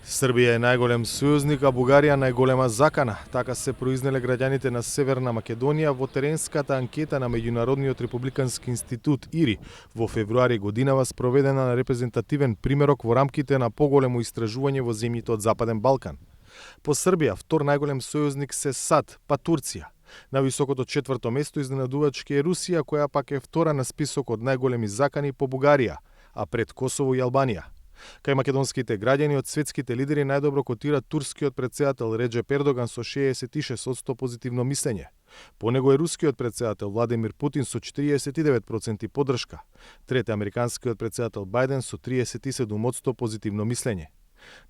Србија е најголем сојузник, а Бугарија најголема закана. Така се произнеле граѓаните на Северна Македонија во теренската анкета на Меѓународниот републикански институт ИРИ во февруари годинава, спроведена на репрезентативен примерок во рамките на поголемо истражување во земјите од Западен Балкан. По Србија, втор најголем сојузник се САД, па Турција. На високото четврто место изненадувачки е Русија, која пак е втора на списокот најголеми закани по Бугарија, а пред Косово и Албанија. Кај македонските граѓани од светските лидери најдобро котира турскиот претседател Реџеп Ердоган со 66% позитивно мислење. По него е рускиот претседател Владимир Путин со 49% поддршка. Трет е американскиот претседател Бајден со 37% позитивно мислење.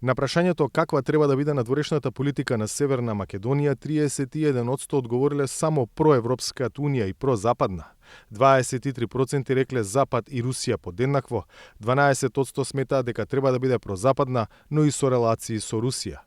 На прашањето каква треба да биде надворешната политика на Северна Македонија, 31% одговориле само проевропската унија и прозападна. 23% рекле Запад и Русија подеднакво, 12% сметаат дека треба да биде прозападна, но и со релации со Русија.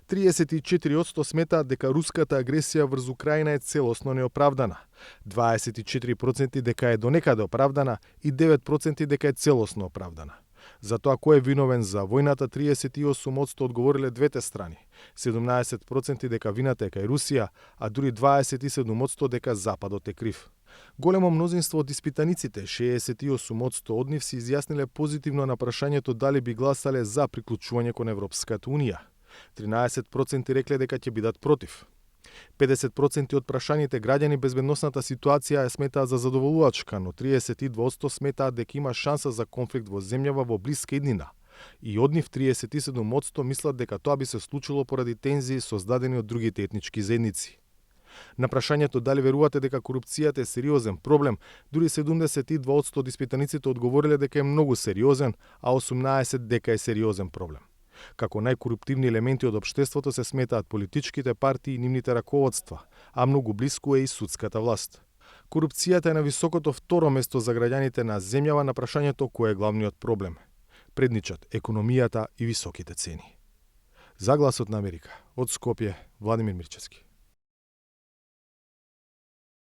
34% сметаат дека руската агресија врз Украина е целосно неоправдана, 24% дека е донекаде оправдана и 9% дека е целосно оправдана. За тоа кој е виновен за војната, 38% одговориле двете страни, 17% дека вината е кај Русија, а дури 27% дека Западот е крив. Големо мнозинство од испитаниците, 68% од нив, се изјасниле позитивно на прашањето дали би гласале за приклучување кон Европската унија. 13% рекле дека ќе бидат против. 50% од прашаните граѓани безбедносната ситуација ја сметаат за задоволувачка, но 32% сметаат дека има шанса за конфликт во земјава во блиска иднина. И од нив 37% мислат дека тоа би се случило поради тензии создадени од другите етнички заедници. На прашањето дали верувате дека корупцијата е сериозен проблем, дури 72% од испитаниците одговориле дека е многу сериозен, а 18% дека е сериозен проблем. Како најкоруптивни елементи од општеството се сметаат политичките партии и нивните раководства, а многу блиску е и судската власт. Корупцијата е на високото второ место за граѓаните на земјава на прашањето кој е главниот проблем. Предничат економијата и високите цени. За Гласот на Америка, од Скопје, Владимир Мирчевски.